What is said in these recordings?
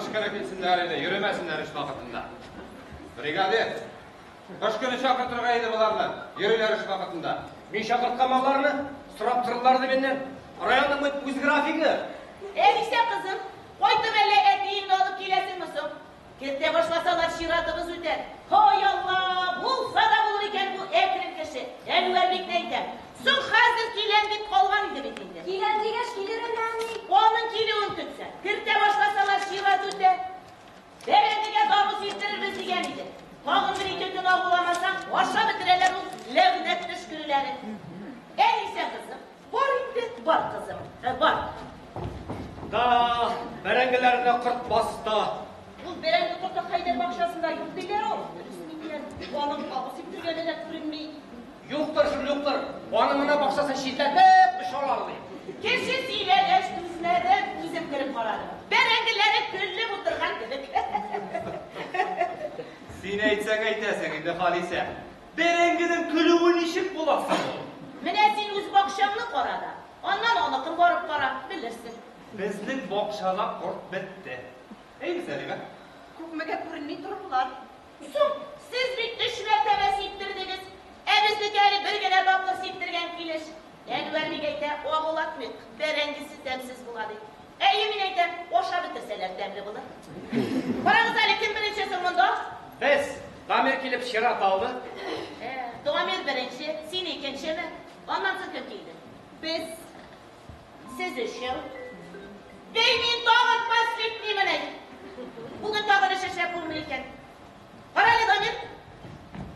Кыш көне килсеннәр иде, йөремәсеннәр эш вакытында. Бригадир, кыш көне чакыртырга иде боларны, йөриләр эш вакытында. Мин чакырткан аларны, сорап торырлар иде миннән. Районның бит үз графигы. Әнисә кызым, кайтып әллә әтиеңне алып киләсеңме соң? Кертә башласалар, чиратыбыз үтәр. Һай Алла, булса да булыр икән бу әкрен кеше. Әнвәр бикне әйтәм. Соң хәзер киләм дип калган иде бит инде. Киләм дигәч, килер әнә, әни. Аның килүен көтсә, кертә башласалар, чират үтә. Бәрәңгегә дару сиптерербез дигән иде. Тагын бер-ике көн агуламасаң, ашап бетерәләр ул ләгънәт төшкереләрен. Әнисә кызым, бар инде, бар кызым, бар. Да, бәрәңгеләрне корт басты. Ул бәрәңге корты Хәйдәр бакчасында юк диләр ул. Дөрес микән? Аның агу сиптергәне дә күренми. Юктыр шул, юктыр. Аның менә бакчасын читләтеп очалар ди. Кеше сөйләгәч түзмәдем, үзем кереп карадым. Бәрәңгеләре көлеп утырган кебек. Син әйтсәң әйтәсең инде, Халисә. Бәрәңгенең көлүе ничек була соң ул? Менә син үз бакчаңны кара да, аннан аныкын барып кара, белерсең. Безнең бакчада корт бетте. Әйме, Сәлимә? Күпмегә күренми торырлар. Соң, сез бит өч мәртәбә сиптердегез, ә безнеке әле бер генә тапкыр сиптергән килеш. Әнвәр бик әйтә, агулатмыйк, бәрәңгесе тәмсез була ди. Әйе, мин әйтәм, ашап бетерсәләр тәмле булыр. Карагыз әле, кем беренче соң монда? Без, Дамир килеп чират алды. Дамир беренче, син икенчеме? Аннан соң кем килде? Без. Сез өчәү. Бей, мин тагын последний менә. Бүген тагын эш эшләп булмый икән. Кара әле, Дамир.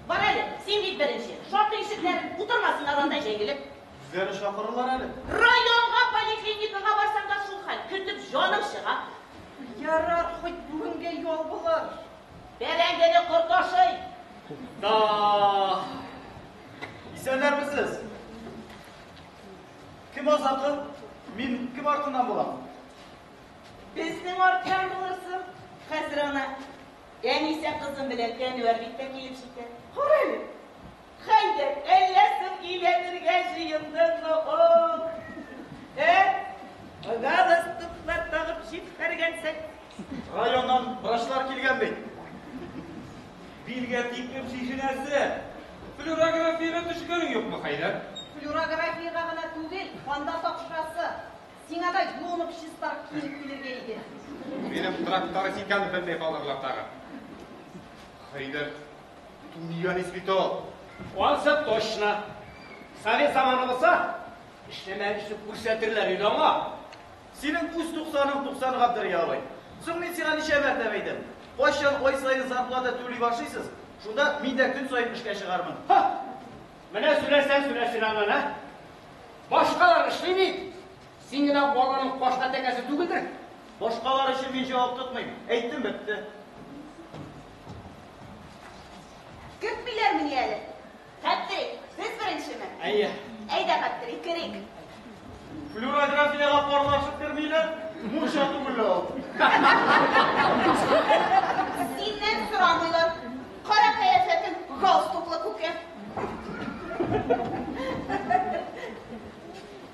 Бар әле, син бит беренче. Шакы ишекләрен, утырмасыннар анда җәелеп. Үзләре чакырырлар әле. Районга, поликлиникага барсаң да шул хәл. Көтеп җаның чыга. Ярар, хоть бүгенгә ял булыр. Бәрәңгене корт ашый. Да. Исәннәрмесез? Кем азакы? Мин кем артыннан булам? Безнең арттан булырсың. Хәзер ана Әнисә кызым белән Әнвәр бит тә килеп җитә. Кара әле. Хәйдәр, әллә соң өйләнергә җыендыңмы ул? Ә? Галстуклар тагып җибәргәнсең. Районнан врачлар килгән бит. Билгә тиклем чишенәсе. Флюорографиягә төшкәнең юкмы, Хәйдәр? Флюорографиягә гына түгел, канда тапшырасы. Сиңа да юынып чистарып киенеп килергә иде. Минем тракторист икәнне белмәй калырлар тагы. Хәйдәр, тунеядец бит ул. Ансы точно. Совет заманы булса, эшләмәгән эшне күрсәтерләр иде аңа. Синең үз туксаның туксан, Габдерия абый. Соң мин сиңа ничә мәртәбә әйтәм? Кайчан ай саен зарплата түли башлыйсыз, шунда мин дә көн саен эшкә чыгармын. Ха! Менә сөйләсәң сөйләсен аннан, ә? Башкалар эшли бит. Син генә баланың кашка тәкәсе түгелдер. Башкалар өчен мин җавап тотмыйм. Әйттем, бетте. Кертмиләрмени әле? Хәттери, без беренчеме? Әйе. Әйдә, Хәттери, керик. Флюорографиягә парлашып кермиләр. Мунча түгел ул. Синнән сорамыйлар. Кара кыяфәтен галстуклы күке.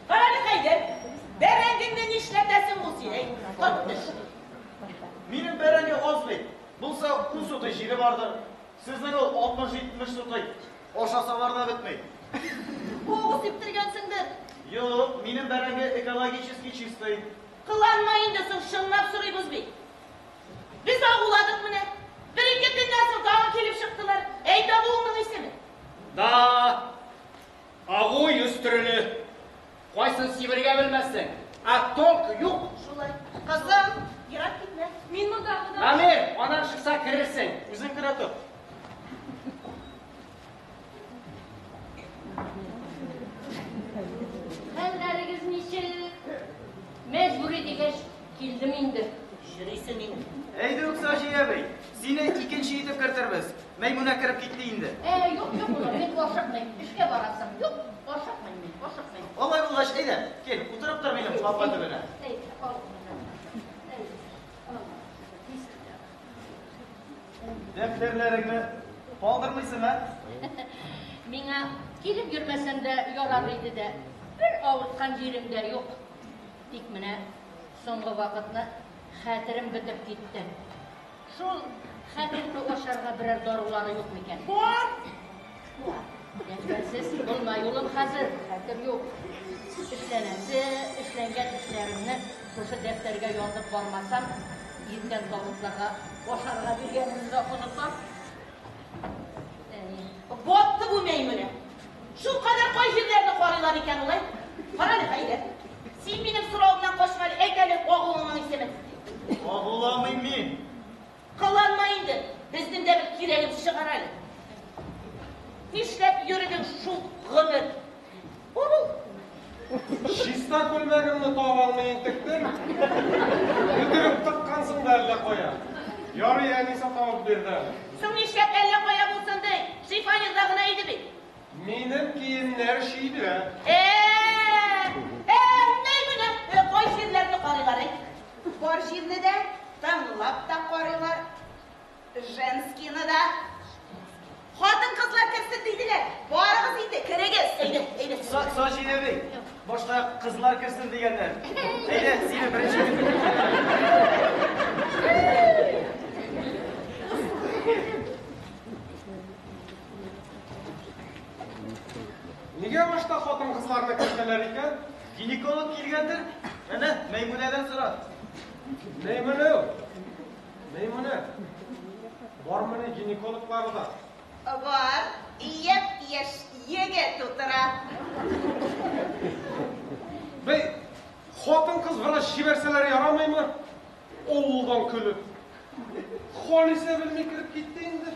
Кара әле, Хәйдәр. Бәрәңгеңне нишләтәсең ул син, әй, корт төш. Минем бәрәңге аз бит. Булса, 10 сутый җире бардыр. Сезнең ул 60-70 сутый. Ашасалар да бетми. Агу сиптергәнсеңдер. Юк, минем бәрәңге экологически чистый. Кыланма инде соң, чынлап сорыйбыз бит. Без агуладык менә. Бер-ике көннән соң тагын килеп чыктылар. Әйт агуыңның исеме. Да. Агу йөз төрле. Кайсын сибергә белмәссең. Ә толк юк. Шулай. Кызым, Ерак китмә. Мин монда гына. Дамир, анаң чыкса керерсең. Үзең керә тор. Хәлләрегез ничек? Мәҗбүри дигәч, килдем инде. Йөрисең инде. Әйдүк, Саҗия әбей, сине икенче итеп кертербез. Мәймүнә кереп китте инде. Юк, юк, улым, мин ашыкмыйм. Эшкә барасым. Юк, ашыкмыйм мин, ашыкмыйм. Алай булгач, әйдә, кил, утырып тор минем капка төбенә. Әйдә, ал. Әйдә, ал. Дәфтәрләреңне калдырмыйсың, ә? Миңа килеп йөрмәсәм дә ярар иде дә, бер авырткан җирем дә юк. Тик менә соңгы вакытны Хәтерем бетеп китте. Шул хәтерне ачарга берәр дарулары юк микән? Бар. Дәфтәрсез булмай, улым, хәзер хәтер юк. Эшләнәсе, эшләнгән эшләремне шушы дәфтәргә язып бармасам, иртән тавыкларга ашарга биргәнемне дә онытам. Әни. Батты бу Мәймүнә. Шул кадәр кай җирләрне карыйлар икән улай? Кара әле, әйдә. Син минем соравымнан качма әле, әйт әле агулыңның исемен. Агуламыйм мин. Кыланма инде, безнең дә бер кирәгебез чыгар әле. Нишләп йөрдең шул гомер? Ул Чиста күлмәгемне таба алмый интектем. Йөдереп тыккансың да әллә кая. Ярый, әнисе табып бирде әле. Соң нишләп әллә кая булсын ди? Шифонерда гына иде бит. Минем киемнәр чөйдә. Мәймүнә, кай җирләрне карыйлар, әйт? Бар җирне дә тыңлап та карыйлар. Женскийны да. Хатын-кызлар керсен диделәр. Барыгыз инде, керегез. Әйдә, әйдә. Саҗидә әби, башта кызлар керсен дигәннәр. Әйдә, сине беренче. Нигә башта хатын-кызларны кертәләр икән? Гинеколог килгәндер. Әнә, Мәймүнәдән сора. Мәймүнә, Мәймүнә. Бармыни гинекологлары да? Бар, япь-яшь егет утыра. Бей, хатын-кыз врач җибәрсәләр ярамыймы? Авылдан көлеп. Халисә белми кереп китте инде.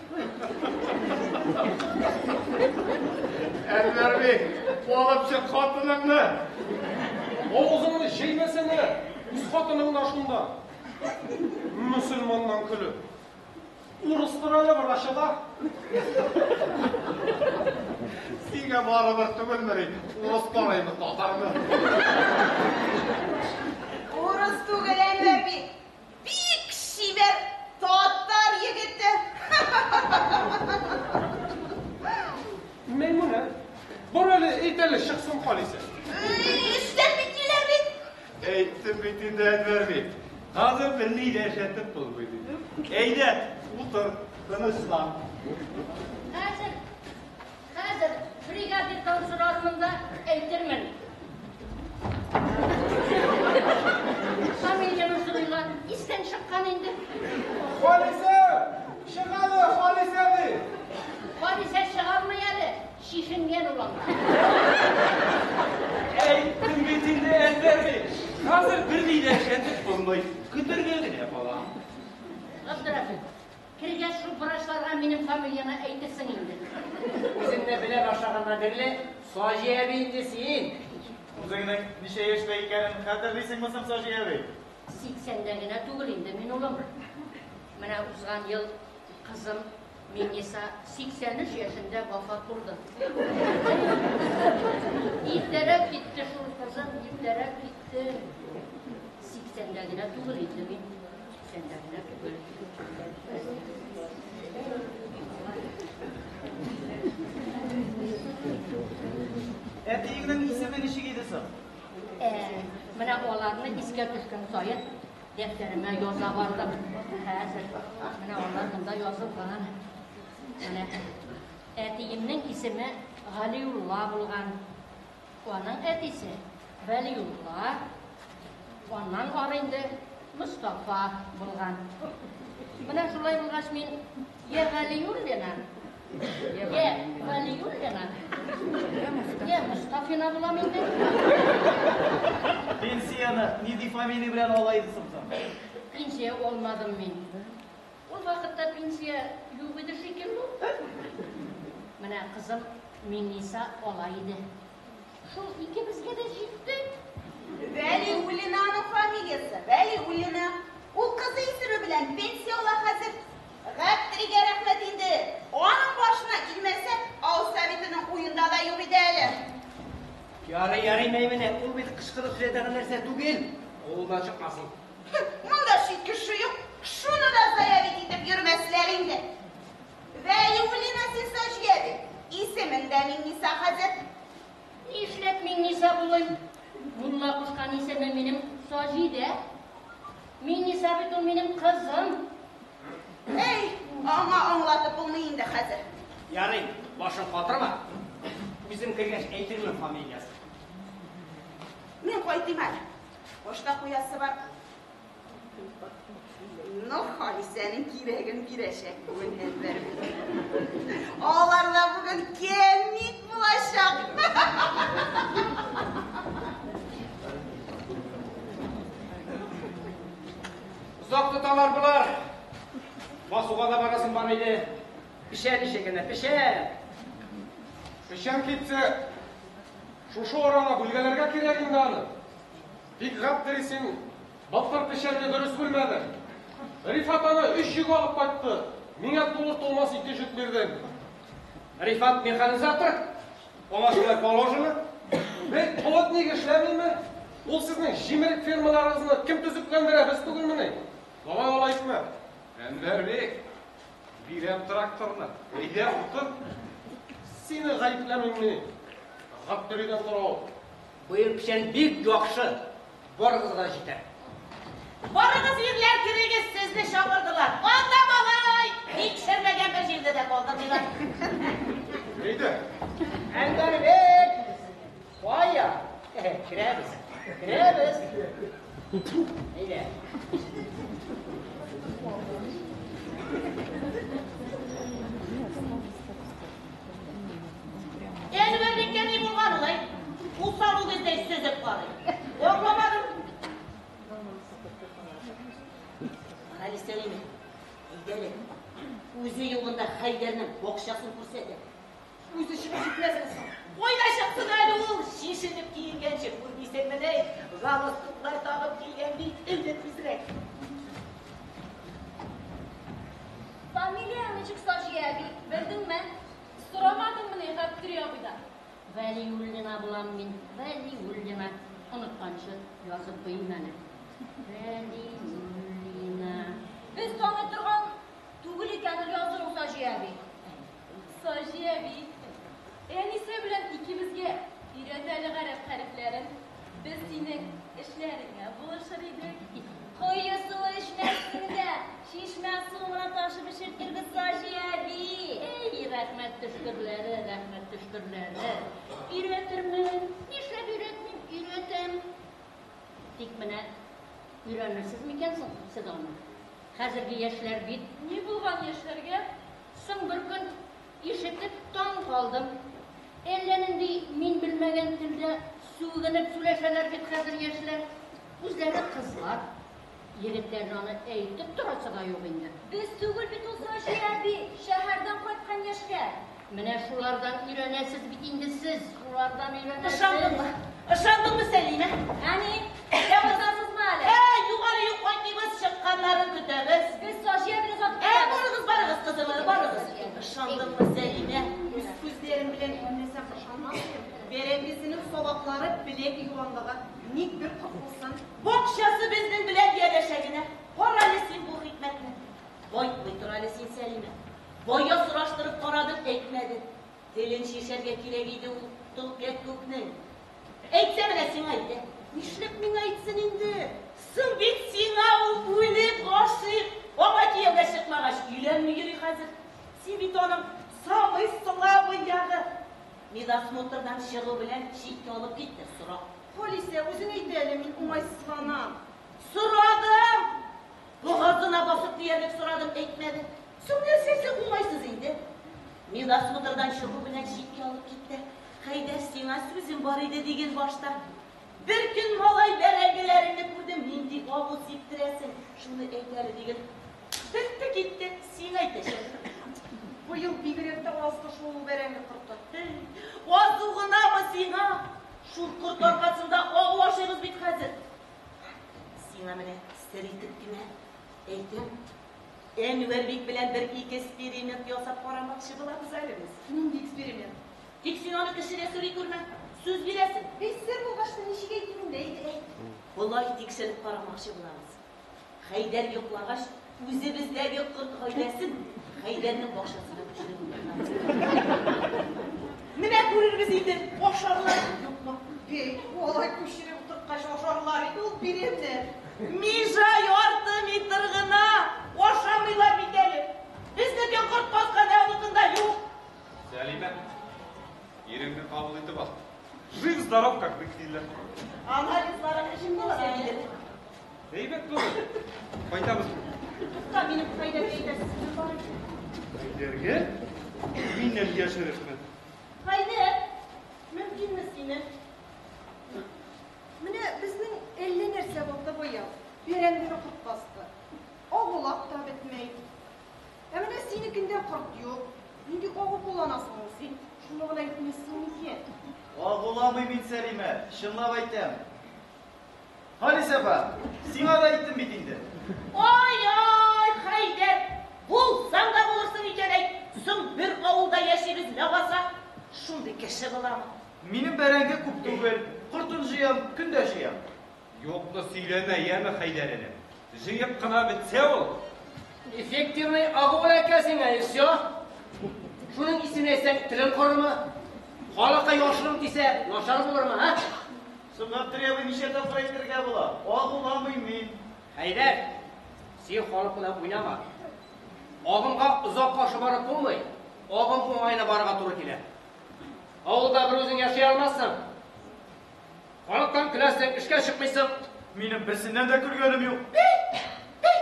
Әнвәр бей, алып чык хатыныңны. Авызыңны җәймәсәнә, үз хатының да шунда. Мөселманнан көлеп. Урыстыр әле врачы да. Сиңа барыбер түгелмени, урыс карыймы, татармы? Урыс түгел, Әнвәр бит. Бик чибәр татар егете. Мәймүнә, бар әле, әйт әле, чыксын Халисә. Эшләп битлиләр бит. Әйттем бит инде, Әнвәр бей. Хәзер берни дә эшләтеп булмый ди. Әйдә, утыр, тынычлан. Хәзер, хәзер бригадирдан сорармын да әйтермен. Фамилияне сорыйлар, истән чыккан инде. Халисә! Чык әле, Халисә ди! Халисә чыга алмый әле, чишенгән ул анда. Әйттем бит инде, Әнвәр бей. Хәзер берни дә эшләтеп булмый. Көтәргә генә кала. Габдерәфик, кергәч шул врачларга минем фамилияне әйтерсең инде. Үзеңне белә башлаганнан бирле Саҗи әби инде син. Үзеңнең ничә яшьтә икәнен хәтерлисеңме соң, Саҗи әби? 80-дә генә түгел инде мин, улым. Менә узган ел кызым Миңниса 83 яшендә вафат булды. Иртәрәк китте шул кызым, иртәрәк китте. 80-дә генә түгел инде мин. 80-дә генә түгел. Әтиеңнең исеме ничек иде соң? Менә аларны искә төшкән саен дәфтәремә яза бардым. Хәзер менә алар монда язылган. Менә әтиемнең исеме Галиулла булган. Аның әтисе Вәлиулла, аннан ары инде Мостафа булган. Менә шулай булгач мин я Галиуллина, я Вәлиуллина, я Мостафина булам инде. Пенсияне нинди фамилия белән ала идең соң? Пенсия алмадым мин. Ул вакытта пенсия юк иде шикелле. Менә кызым Миңниса ала иде. Шул икебезгә дә җитте. Вәлиуллина аның фамилиясе, Вәлиуллина. Ул кызы исеме белән пенсия ала хәзер. Гаптригә рәхмәт инде. Аның башына килмәсә, авыл советының уенда да юк иде әле. Ярый, ярый, Мәймүнә, ул бит кычкырып сөйләтәгән нәрсә түгел. Авылдан чыкмасын. Монда чит кеше юк. Шуны да заявить итеп йөрмәсләр инде. Вәлиуллина син Саҗи әби. Исемен дә Миңниса хәзер. Нишләп Миңниса булыйм? Мулла кушкан исеме минем Саҗидә. Миңниса Миңниса бит ул минем кызым. Әй, аңа аңлатып булмый инде хәзер. Ярый, башын катырма. Үзем кергәч әйтермен фамилиясын. Мин кайтыйм әле. Башта куясы бар. Ну, Халисәнең кирәген бирәчәк бүген Әнвәр. Аларда бүген кәмит булачак. Озак тоталар болар. Басуга да барасым бар иде. Печән ише генә, печән. Печән китсә, шушы араны бүлгәләргә кирәк инде аны. Тик Гаптери син былтыр печәнне дөрес бүлмәдең. Рифат аны өч йөк алып кайтты. Миңа тулыр-тулмас ике җөк бирдең. Рифат механизатор, аңа шулай положено. Бей, плотник эшләмиме? Ул сезнең җимерек фермаларыгызны кем төзекләндерә, без түгелмени? Давай алай итмә. Әнвәрбек, бирәм тракторны. Әйдә, утыр. Сине гаепләмим мин. Гаптеридән тора ул. Быел печән бик яхшы, барыгызга да җитәр. Барыгыз, ирләр, керегез, сезне чакырдылар. Анда малай, тикшермәгән бер җирдә дә калдырмыйлар. Әйдә. Әнвәрбек! Кая? Керәбез, керәбез. Әйдә. Әнвәрбеккә ни булган улай? Усал үгездәй сөзеп карый. Аңламадым. Карале, Сәлимә, әйдә әле. Үзе югында Хәйдәрнең бакчасын күрсәтә. Үзе чыгып җитмәсме соң? Кайда чыксын әле ул? Чишенеп киенгәнче күрмисеңмени? Галстуклар тагып килгән бит. Әйдә тизрәк. Фамилия ничек, Саҗия әби, белдеңме? Сорамадыңмыни Гаптери абыйдан? Вәлиуллина булам мин, Вәлиуллина. Онытканчы язып куйыйм әле. Вәлиуллина. Без таный торган түгел икән ул язуың, Саҗия әби. Саҗия әби, Әнисә белән икебезгә өйрәт әле гарәп хәрефләрен. Без синең эшләреңә булышыр идек. Кое суы эчмәссең дә, чишмә суын гына ташып эчертербез, Саҗия әби. Әй, рәхмәт төшкерләре, рәхмәт төшкерләре. Өйрәтермен, нишләп өйрәтмим, өйрәтәм. Тик менә өйрәнерсез микән соң сез аны? Хәзерге яшьләр бит. Ни булган яшьләргә? Соң бер көн ишетеп таң калдым. Әллә нинди мин белмәгән телдә сүгенеп сөйләшәләр бит хәзер яшьләр. Үзләре кызлар. Егетләрне аны әйтеп торасы да юк инде. Без түгел бит ул, Саҗия әби, шәһәрдән кайткан яшьләр. Менә шулардан өйрәнәсез бит инде сез, шулардан өйрәнәсез. Ышандыңмы? Ышандыңмы, Сәлимә? Әни, язасызмы әле? Ә, юк әле, юк, кайтмыйбыз, чыкканнарын көтәбез. Без Саҗия әбине озатып Ә, китәбез. барыгыз, барыгыз, кызым, барыгыз. Ышандыңмы, Сәлимә? Үз күзләрем белән күрмәсәм ышанмас идем. Бәрәңгесенең сабаклары беләк юанлыгы. Ник бер корт булсын? Бакчасы безнең белән янәшә генә. Кара әле син бу хикмәтне. Кайтмый тор әле син, Сәлимә. Бая сораштырып карадым, әйтмәде. Телен чишәргә кирәк иде ул тол кәккүкнең. Әйтсә менә сиңа әйтә. Нишләп миңа әйтсен инде? Соң бит сиңа ул үлеп гашыйк. Аңа кияүгә чыкмагач, өйләнми йөри хәзер. Син бит аның самый слабый ягы. Медосмотрдан чыгу белән читкә алып китте, сора. Халисә, үзең әйт әле, мин уңайсызланам. Сорадым. Бугазына басып диярлек сорадым, әйтмәде. Соң нәрсәсе уңайсыз инде? Медосмотрдан чыгу белән читкә алып китте. Хәйдәр, сиңа сүзем бар иде диген башта. Бер көн малай бәрәңгеләреңне күрдем, нинди агу сиптерәсең, шуны әйт әле диген. Бетте китте, сиңа әйтәчәк. Быел бигрәк тә азды шул бәрәңге корты. Азу гынамы сиңа? Шул корт аркасында агу ашыйбыз бит хәзер. Сиңа менә сер итеп кенә әйтәм. Әнвәрбик белән бер-ике эксперимент ясап карамакчы булабыз әле без. Нинди эксперимент? Тик син аны кешегә сөйли күрмә. Сүз бирәсең. Бей, сер булгач та ничек әйтим инде, әйт, әйт. Болай тикшереп карамакчы булабыз. Хәйдәр йоклагач, үзебездәге корт гаиләсен Хәйдәрнең бакчасына күчереп утыртабыз. Менә күрербез инде, ашарлар юкмы? Бей, алай күчереп утырткач ашарлар иде ул биремне. Межа ярты метр. корт баскан, ә аныкында юк. Сәлимә, иреңне кабул итеп ал. Жив-здоров, как бык диләр. Анализларың ничек булыр, әниләр? Әйбәт булыр. Кайтабыз. Тукта, минем Хәйдәргә әйтәсе сүзем бар иде. Хәйдәргә? Миннән яшерепме? Хәйдәр, мөмкинме сине? Менә безнең әллә нәрсә булды быел. Бәрәңгене корт басты. Агулап та бетмәй. Ә менә синекендә корт юк. Нинди агу кулланасың ул син? Шуны гына әйтмәссең микән? Агуламыйм мин, Сәлимә, чынлап әйтәм. Халисә апа, сиңа да әйттем бит инде. Ай-ай, Хәйдәр, булсаң да булырсың икән, әй. Соң бер авылда яшибез ләбаса. Шундый кеше буламы? Минем бәрәңге күп түгел, кортын җыям, көн дә җыям. Юкны сөйләмә, яме, Хәйдәр энем. Җыеп кына бетсә ул. Эффективный агу эләкә сиңа, и все. Шуның исемен әйтсәң, телең корымы? Халыкка яшерен тисә, начар булырмы, а? Соң Габдери абый ничә тапкыр әйтергә була? Агуламыйм мин. Хәйдәр, син халык белән уйнама. Агымга озак каршы барып булмый. Агым уңаена барырга туры килә. Авылда бер үзең яши алмассың. Халыктан көләсең, эшкә чыкмыйсың. Минем берсеннән дә көлгәнем юк. Бей, бей,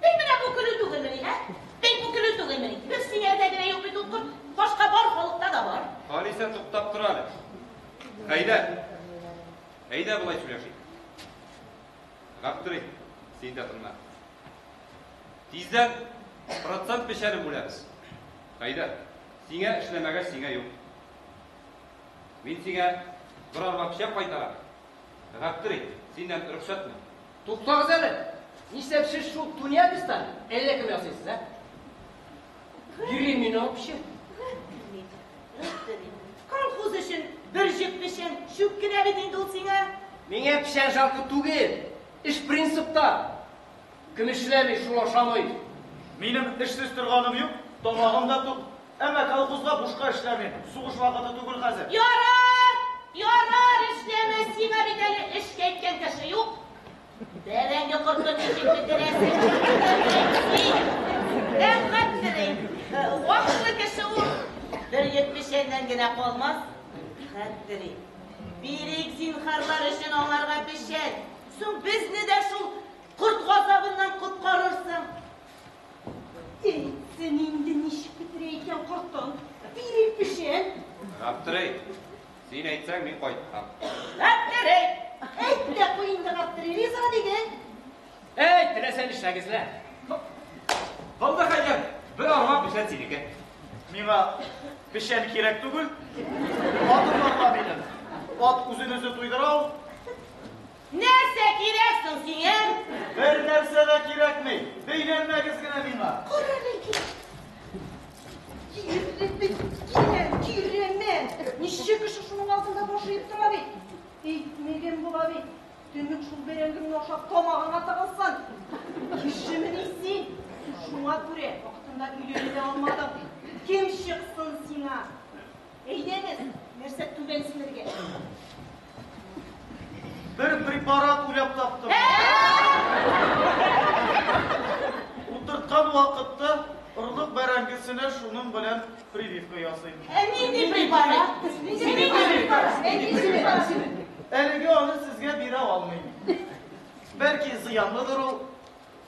менә бу көлү түгелмени, ә? Бей, бу көлү түгелмени? Бер сиңәрдә генә юк бит ул корт. Башка бар халыкта да бар. Халисә туктап тор әле. Хәйдәр, әйдә болай сөйләшик. Габдери, син дә тыңла. Тиздән процент печәне бүләбез. Хәйдәр, сиңа эшләмәгәч сиңа юк. Мин сиңа бер арба печән кайтарам. Габдери, синнән рөхсәтме? Туктагыз әле. Нишләп сез шул тунеядецтан әллә кем ясыйсыз, ә? Йөрим мин вообще. Габдери, Габдери. Колхоз өчен бер җеп печән чүп кенә бит инде ул сиңа. Миңа печән жалко түгел. Эш принципта. Кем эшләми, шул ашамый. Минем эшсез торганым юк, тамагым да тук. Әмма колхозга бушка эшләмим. Сугыш вакыты түгел хәзер. Ярар, ярар, эшләмә, сиңа бит әле эшкә әйткән кеше юк. Бәрәңге кортын ничек бетерәсең? Син, ә Габдери, вакытлы кеше ул. Бер йөк печәннән генә калмас. Габдери, бирик зинһарлар өчен аңарга печән. Соң безне дә шул корт газабыннан коткарырсың. Әйтсен инде ничек бетерә икән кортын. Бирик печән. Габдери, син әйтсәң, мин кайтам. Габдери! Әйт тә куй инде, Габдери, риза диген. Әй, теләсә нишләгез лә. Булды, Хәйдәр, бер арба печән синеке. Миңа печән кирәк түгел. Атым бар ла минем. Ат үзен үзе туйдыра ул. Нәрсә кирәк соң сиңа? Бер нәрсә дә кирәкми. Бәйләнмәгез генә миңа. Кара әле. Кирәк бит, кирәмәт. Ничә кеше шуның алдында баш иеп тора бит. Әйтмәгән була бит. Төнлек шул бәрәңгеңне ашап тамагыңа тыгылсын. Кешемени син? Шуңа күрә вакытында өйләнә дә алмадың. Кем чыксын сиңа? Әйдәгез, нәрсә түбәнсенергә. Бер препарат уйлап таптым. Утырткан вакытта орлык бәрәңгесенә шуның белән прививка ясыйм. Ә нинди препарат? Нинди препарат? Әлегә аны сезгә бирә алмыйм. Бәлки зыянлыдыр ул.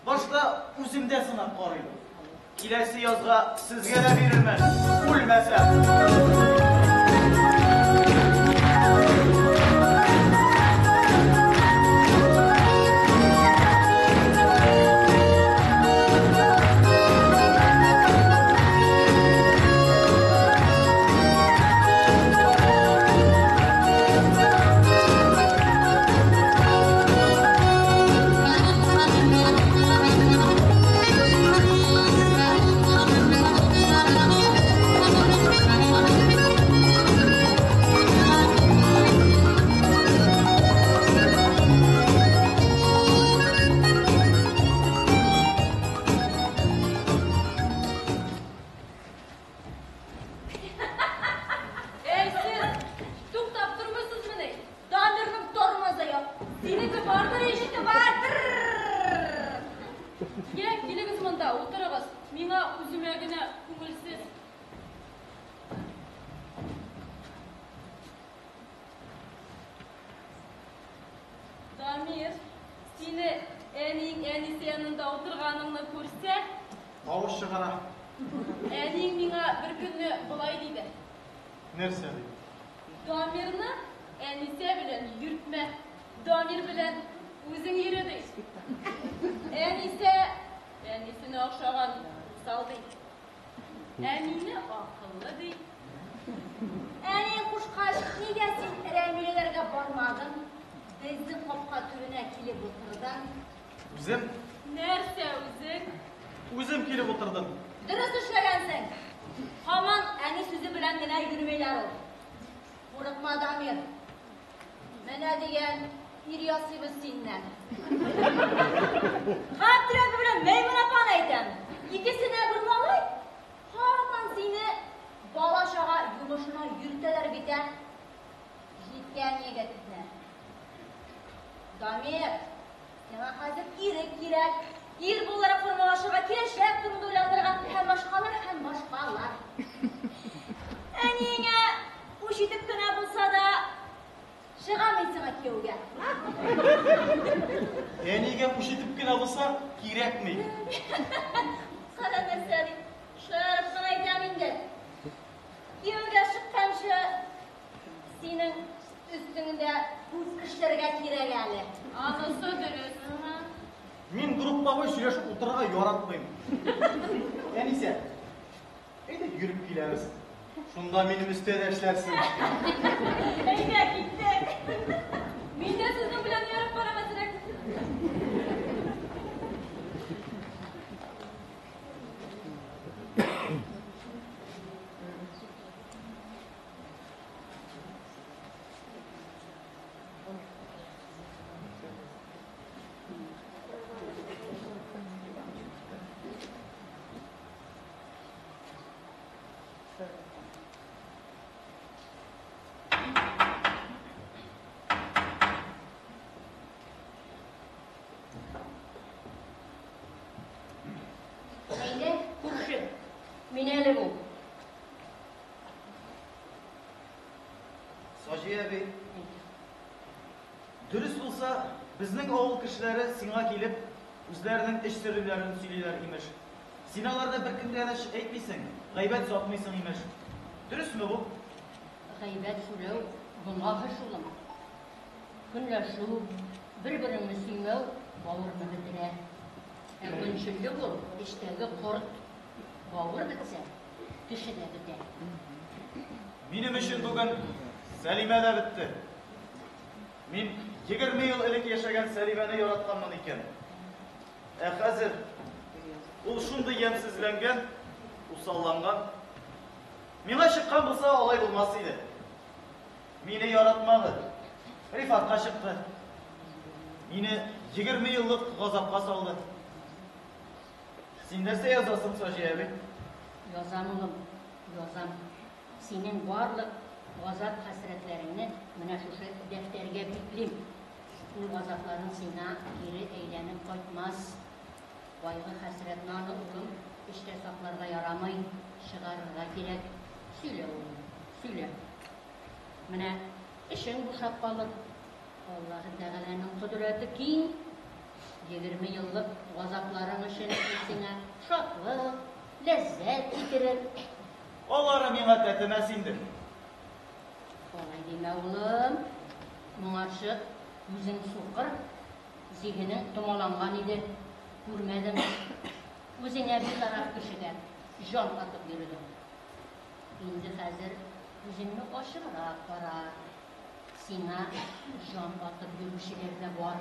Башта үземдә сынап карыйм. Киләсе язга сезгә дә бирермен. Үлмәсәм. Әй, сез, туктап тормыйсызмыни? Дамирның тормозы юк. Синеке бардыр, ишете бардыр. Йә, килегез монда, утырыгыз. Миңа үземә генә күңелсез. Әниең әнисе янында утырганыңны күрсә, Тавыш чыгара. Әниең миңа бер көнне болай диде. Нәрсә ди? Дамирны Әнисә белән йөртмә. Дамир белән үзең йөре ди. Әнисә әнисенә охшаган усал ди. Ә мине акыллы ди. Әниең кушкач, нигә син Рәмиләләргә бармадың? Безнең капка төбенә килеп утырдың. Үзем? Нәрсә үзең? Үзем килеп утырдым. Дөрес эшләгәнсең. Һаман әни сүзе белән генә йөрмиләр ул. Курыкма, Дамир. Менә дигән ир ясыйбыз синнән. Хәтер белән Мәймүнә апаны әйтәм. Икесенә бер малай. Һаман сине бала-чага йомышына йөртәләр бит, ә. Җиткән егетне. Дамир, сиңа хәзер ирек кирәк. Ир буларак формалашырга, киләчәк турында уйланырга һәм башкалар, һәм башкалар. Әниеңә үч итеп кенә булса да, чыгам мин сиңа кияүгә. Әнигә үч итеп кенә булса, кирәкми. Кара нәрсә дип, шаярып кына әйтәм инде. Кияүгә чыкканчы, синең өстеңдә күп эшләргә кирәк әле. Анысы дөрес. Мин групповой сөйләшеп утырырга яратмыйм. Әнисә, әйдә йөреп киләбез. Шунда минем өстә дә эшләрсең. Әйдә, киттек. Мин дә сезнең белән йөреп барам әзрәк. Әйдә, күрше, мин әле бу. Саҗия әби, дөрес булса, безнең авыл кешеләре сиңа килеп, үзләренең эч серләрен сөйлиләр, имеш. Син аларны беркемгә дә әйтмисең, гайбәт сатмыйсың, имеш. Дөресме бу? Гайбәт сөйләү гөнаһ эш, улым. Көнләшү, бер-береңне сөймәү бавырны бетерә. Ә көнчеллек ул эчтәге корт. Бавыр бетсә, кеше дә бетә. Минем өчен бүген Сәлимә дә бетте. Мин 20 ел элек яшәгән Сәлимәне яратканмын икән. Ә хәзер ул шундый ямьсезләнгән, усалланган. Миңа чыккан булса, алай булмас иде. Мине яратмады. Рифатка чыкты. Мине 20 еллык газапка салды. Син нәрсә язасың, Саҗия әби? Язам, улым, язам. Синең барлык газап хәсрәтләреңне менә шушы дәфтәргә биклим. Ул газапларың сиңа кире әйләнеп кайтмас. Кайгы хәсрәтне аны, улым, эчтә сакларга ярамый, чыгарырга кирәк. Сөйлә, улым, сөйлә. Менә эшең бушап калыр. Аллаһы Тәгаләнең кодрәте киң. 20 еллык газапларың өчен ул сиңа шатлык, ләззәт китерер. Алары миңа тәтемәс инде. Алай димә, улым. Моңарчы күзең сукыр, зиһенең томаланган иде. Күрмәдең. Үзеңә битараф кешегә җан атып йөрдең. Инде хәзер үзеңне ачыграк кара. Сиңа җан атып йөрүчеләр дә бар.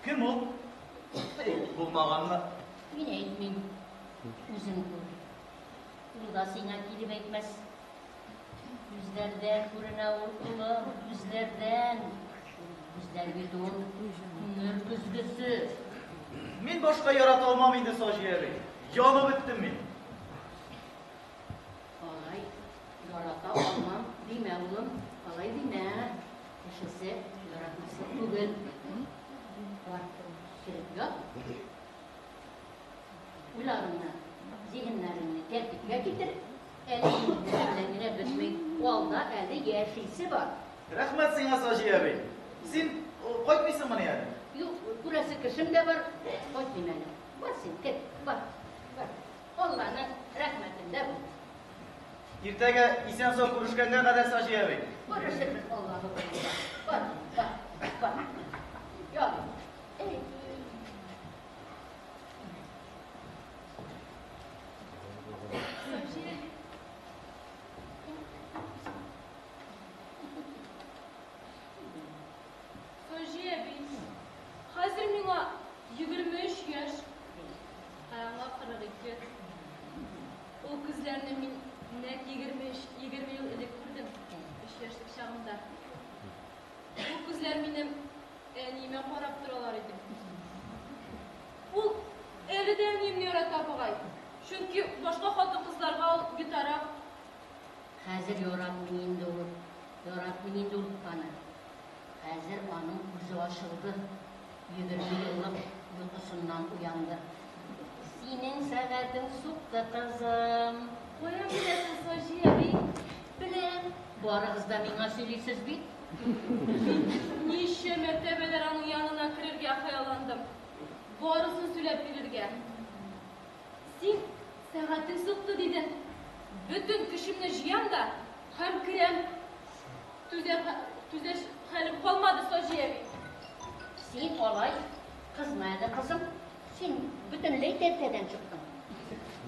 Кем ул? Булмаганны. Мин әйтмим. Үзең күр. Ул да сиңа килеп әйтмәс. Күзләрдән күренә ул, улым, күзләрдән. Күзләр бит ул күңел көзгесе. Мин башка ярата алмам инде, Саҗия әби. Янып беттем мин. Алай ярата алмам димә, улым, алай димә. Кешесе яратмаслык түгел. Бар, кереп ят. Уйларыңны, зиһеннәреңне тәртипкә китер. Әле белән генә бетми. Алда әле яшисе бар. Рәхмәт сиңа, Саҗия әби. Син кайтмыйсыңмыни әле? Юк, күрәсе кешем дә бар. Кайтмыйм әле. Бар син, кер, бар, бар. Алланың рәхмәтендә бул. Иртәгә исән-сау күрешкәнгә кадәр, Саҗия әби. Күрешербез Аллаһы боерса. Бар, бар, бар. Ярый. Әй. Саҗия. Саҗия әби, хәзер миңа 23 яшь, ә аңа 42. Ул күзләрне мин нәкъ 23, 20 ел элек күрдем, 3 яшьлек чагымда. Бу күзләр минем әниемә карап торалар иде. Ул әле дә әниемне ярата бугай. Чөнки башка хатын-кызларга ул битараф. Хәзер яратмый инде ул, яратмый инде ул аны. Хәзер аның күзе ачылды, 20 еллык йокысыннан уянды. Синең сәгатең сукты, кызым. Каян беләсең, Саҗия әби? Беләм, барыгыз да миңа сөйлисез бит. Мин ничә мәртәбәләр аның янына керергә хыялландым. Барысын сөйләп бирергә. Син сәгатең сукты, дидең. Бөтен көчемне җыям да һәм керәм. Түзәр, түзәр хәлем калмады, Саҗия әби. Син алай кызма әле, кызым. Син бөтенләй тәртәдән чыктың.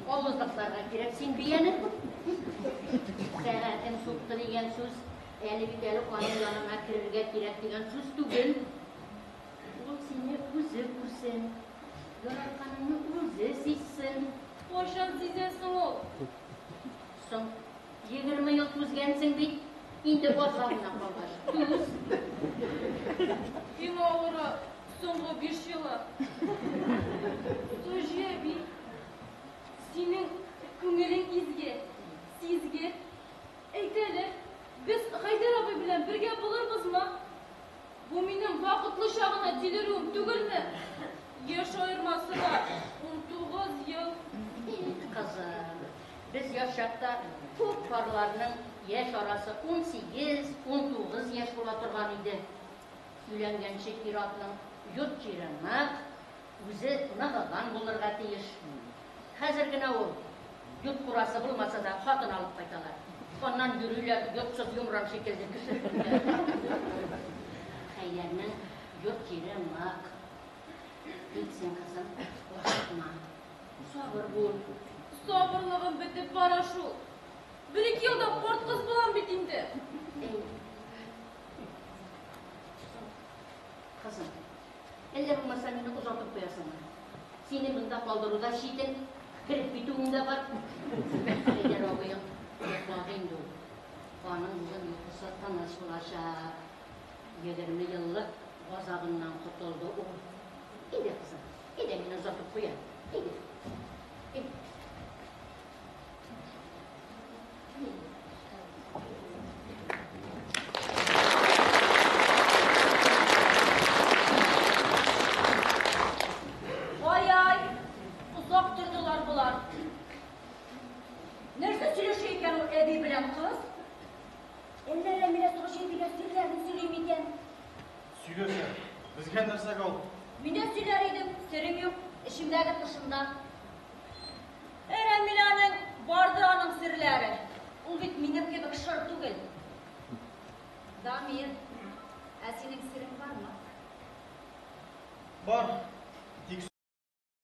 Авызлыкларга кирәк син бияне. Сәгатең сукты дигән сүз, әле бит әле аның янына керергә кирәк дигән сүз түгел. Ул сине үзе күрсен, яратканыңны үзе сизсен. Кайчан сизә соң ул? Соң, 20 ел түзгәнсең бит, инде азга гына калгач, түз. Иң авыры соңгы 5 елы. Саҗия әби, синең күңелең изге, сизгер. Әйт әле, без Хәйдәр абый белән бергә булырбызмы? Бу минем вакытлыча гына тилерүем түгелме? Яшь аермасы да 19 ел. Кызым, без яшь чакта күп парларның яшь арасы 18, 19 яшь була торган иде. Өйләнгәнче ир-атның йорт-җире нык, үзе ныгыган булырга тиеш. Хәзер генә ул йорт курасы булмаса да хатын алып кайталар. Аннан йөриләр йортсыз йомран шикелле кеше. Хәйдәрнең йорт-җире нык. Тик син, кызым, ашыкма. Сабыр бул. Сабырлыгым бетеп бара шул. Бер-ике елдан карт кыз булам бит инде. Әй. Кызым, әллә булмаса мине озатып куясыңмы? Сине монда калдыру да читен, кереп китүең дә бар. Хәйдәр абыең йоклады инде ул. Аның бүген йокысы тыныч булачак. 20 еллык газабыннан котылды ул. Әйдә, кызым, әйдә мине озатып куя. Әйдә. Әйдә. Ай-ай, озак тордылар болар. Нәрсә сөйләшә икән ул әби белән кыз? Әллә Рәмилә Саҗия әбигә серләрен сөйли микән? Сөйләсә, безгә нәрсәгә ул? Мин дә сөйләр идем, серем юк, эчемдәге тышымда. Ә Рәмиләнең бардыр аның серләре. Ул бит минем кебек шыр түгел. Дамир, ә синең серең бармы? Бар.